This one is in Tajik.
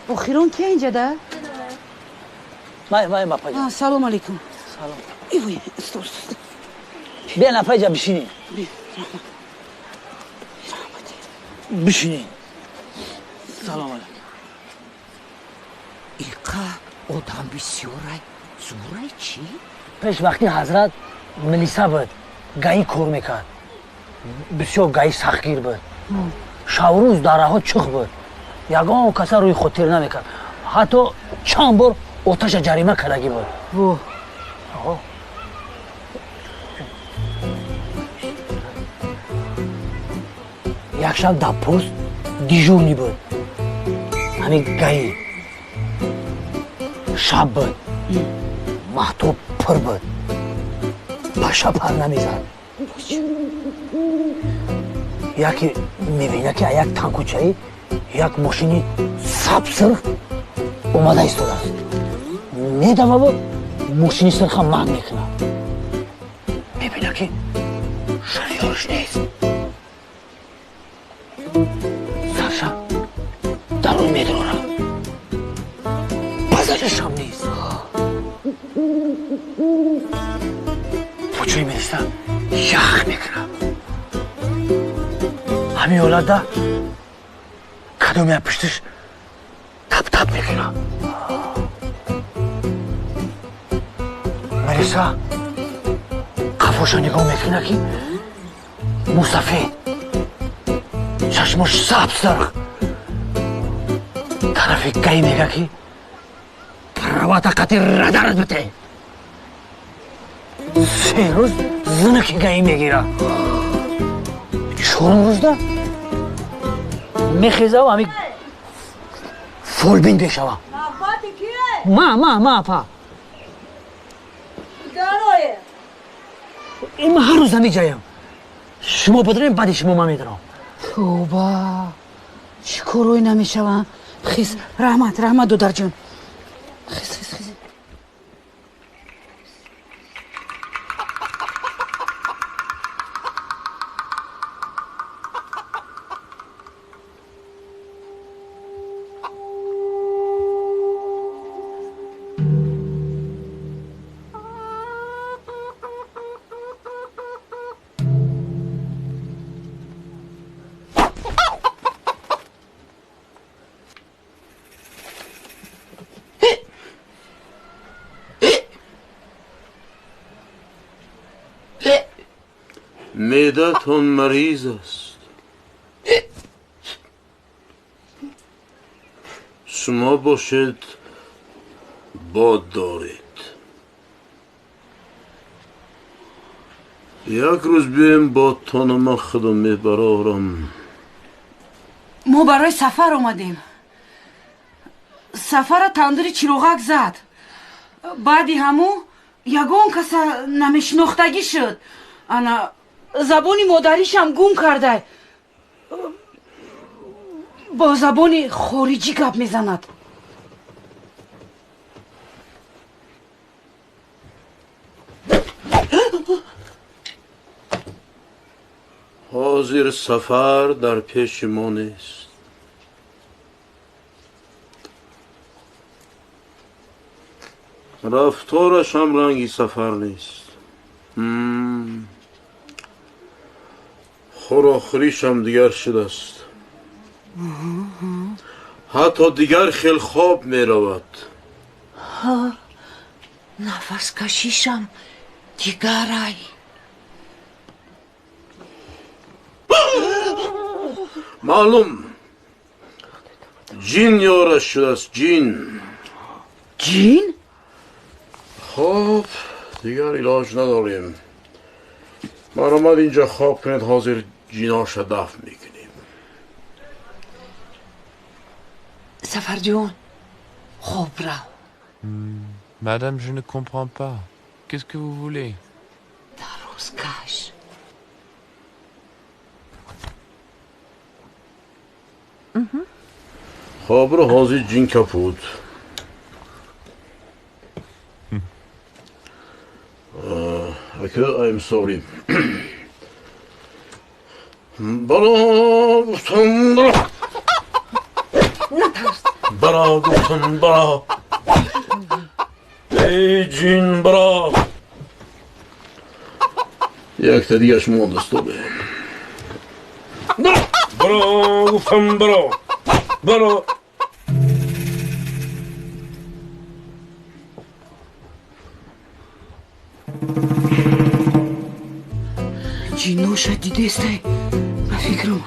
Охирон ки инҷа да? Май, апаҷа. Салом алейкум. Салом. Ивой, стоп, стоп. Биан, апаҷа, бишинед. Бишинед. Салом алейкум. Иқа одам бисёрай, зӯрай чӣ? Пеш вақти ҳазрат милиса буд, гаӣ кор мекард. Бисёр гаӣ сахтгир буд. Шаврӯз дар раҳо чух буд. Ягон каса рӯи хотир намекард. Ҳатто чанд бор оташа ҷарима кардагӣ буд. Як шаб дар пост дежурный буд. Ҳамин гаӣ. Шаб буд. Маҳтоб пур буд. Паша пар намезад. Яке мебинад, ки як танкучаи як мошини сабсирх омада истодааст. Медававу мошини сирхам манг мекунад. Мебинад, ки шофёрш нест. Сарша дарун медорад. Базарашам нест. Пучои милиса ях мекунад. Ҳамин ҳолатда кадоме пуштиш тап-тап мекунад. Милиса қафоша нигоҳ мекунад, ки мусафед, чашмош сабз сирх, тарафи гаӣ мега, ки правата қати радарат бите. 3 рӯз зинаки гаӣ мегирад. 4 рӯзда мехезаву ҳамин фолбин мешава. Ма, апа. Ин ҳар рӯз ҳамин ҷаям. Шумо бидорем, баъди шумо ман медорам. Тавба, чӣ корҳое намешаванд. Хис, раҳмат, раҳмат, додарҷон. Хис, хис, хис. معده‌تان مریض است. شما باشد باد دارید. یک روز بیایم بادتان من خودم میبرارم. ما برای سفر آمدیم. سفر تندری چراغک زد. بعدی همو یگان کس نمیشناختگی شد. انا забони модаришам гум карда, бо забони хориҷӣ гап мезанад. Ҳозир сафар дар пеши мо нест. Рафторашам ранги сафар нест. Хӯрохӯришам дигар шудааст. Ҳатто дигар хел хоб меравад. Нафаскашишам дигарай. Маълум, ҷин ёраш шудааст, ҷин. Ҷин? Хоб, дигар илоҷ надорем. Марҳамат, инҷа хоб кунед, ҳозир ҷиноша дафн мекунем. Сафарҷон, хоб рав. Madame, je ne comprends pas. Qu'est-ce que vous voulez? Дарозкаш. Хоб ро, ҳозир ҷин капуд. Okay, I'm sorry. Бало гуфтам Натарс. Бара гуфтам, бара. Эй ҷин, бара. Якта дигаш мондааст, обе. Бара гуфтам, бара. Бара. Ҷинноша дидестай, ба фикрам.